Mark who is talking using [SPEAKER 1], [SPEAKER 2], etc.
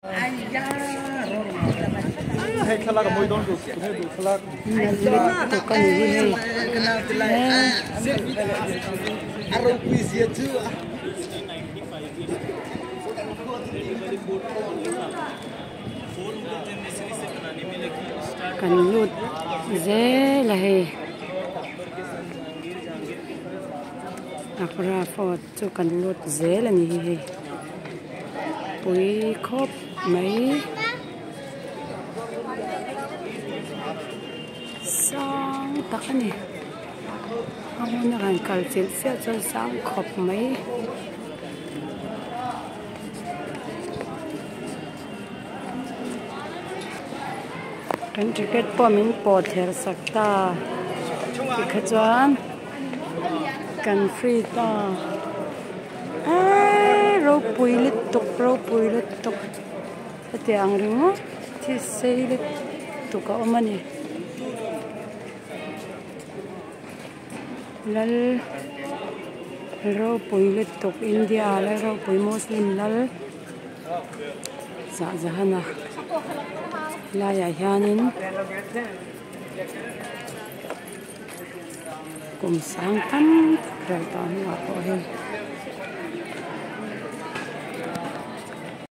[SPEAKER 1] Nalh lutuk a ni hi hei Kan lut zel a hei Agra fort chu kan lut zel a ni hi hei pui khawp mai sang tak a ni a hmun a han kal chilh chiah chuan sang khawp mai. Kan ticket pawh min pawh thler sak ta tikha chuan kan free ta eee ropui lutuk ropui lutuk hetiang ang ringawt hi sei lutuk a awm a ni. Lal ropui lutuk India lal ropui Muslim lal Shah Jahan a laiah hianin kum sang tam tak ral tah hnuah pawh hei.